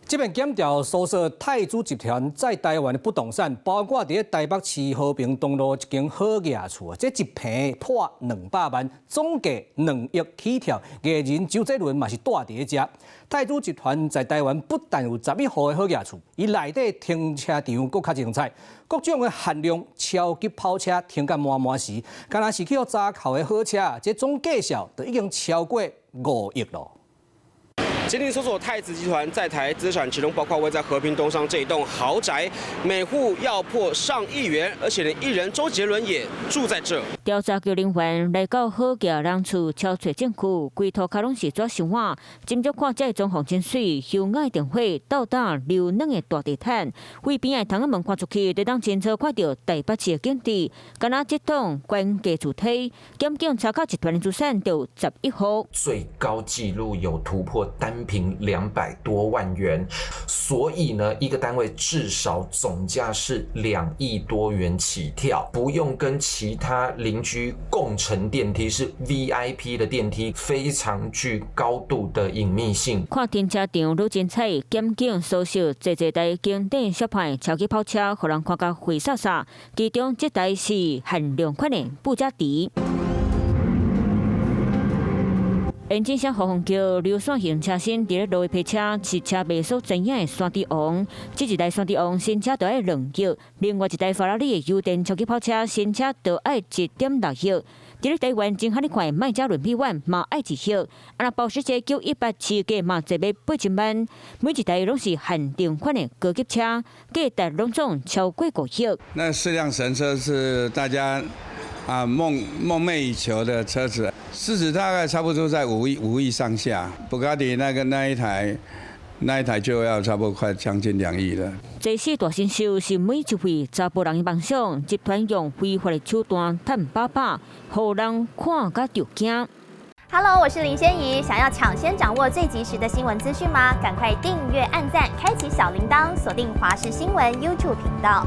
這遍檢調搜索太子集團在台灣的不動產，包括佇台北市和平東路一間好額厝，這一坪破200萬，總價2億起跳。藝人周杰倫嘛是蹛佇遮。太子集團在台灣不但有11戶的好額厝，伊內底停車場閣較精彩，各種的限量超級跑車停甲滿滿時，敢若是去予查扣的好車，這總價數就已經超過5億囉。檢警搜索太子集團在台資產，其中包括位在和平東上這一棟豪宅，每戶要破上億元，而且連藝人周杰倫也住在這。調查局人員來到好額人厝，抄揣證據，規塗跤攏是紙箱仔。斟酌看這裝潢真媠，優雅電火，鬥膽柔軟的大地毯，對邊的窗仔門看出去，就當清楚看著台北市的景致。敢若這棟懸架厝梯，檢警查扣集團的資產就11戶。最高紀錄有突破單坪200多萬元，所以呢，一個單位至少總價是2億多元起跳，不用跟其他鄰居共乘電梯，是 VIP 的電梯，非常具高度的隱秘性。看停車場愈精彩，檢警搜尋濟濟台經典小派超級跑車，予人看甲花灑灑。其中這台是限量款的布加迪。引擎聲呼呼叫，流線型車身佇咧路的泊車，是車迷所知影的山豬王。這一台山豬王新車就愛2億，另外一台法拉利的油電超級跑車新車就愛1.6億。佇咧台灣真罕咧看的麥加倫 P1 嘛愛1億，啊若保時捷918市價嘛坐欲8000萬，每一台攏是限定款的高級車，價值攏總超過5億。那四輛神車是大家啊夢寐以求的車子，市值大概差不多在5億上下。布加迪那個那一台就要差不多快將近2億了。這四大神獸是每一位查埔人的夢想，集團用非法的手段趁飽飽，予人看甲著驚。 Hello，我是林仙怡，想要搶先掌握最及時的新聞資訊嗎？趕快訂閱、按讚、開啟小鈴鐺，鎖定華視新聞 YouTube 頻道。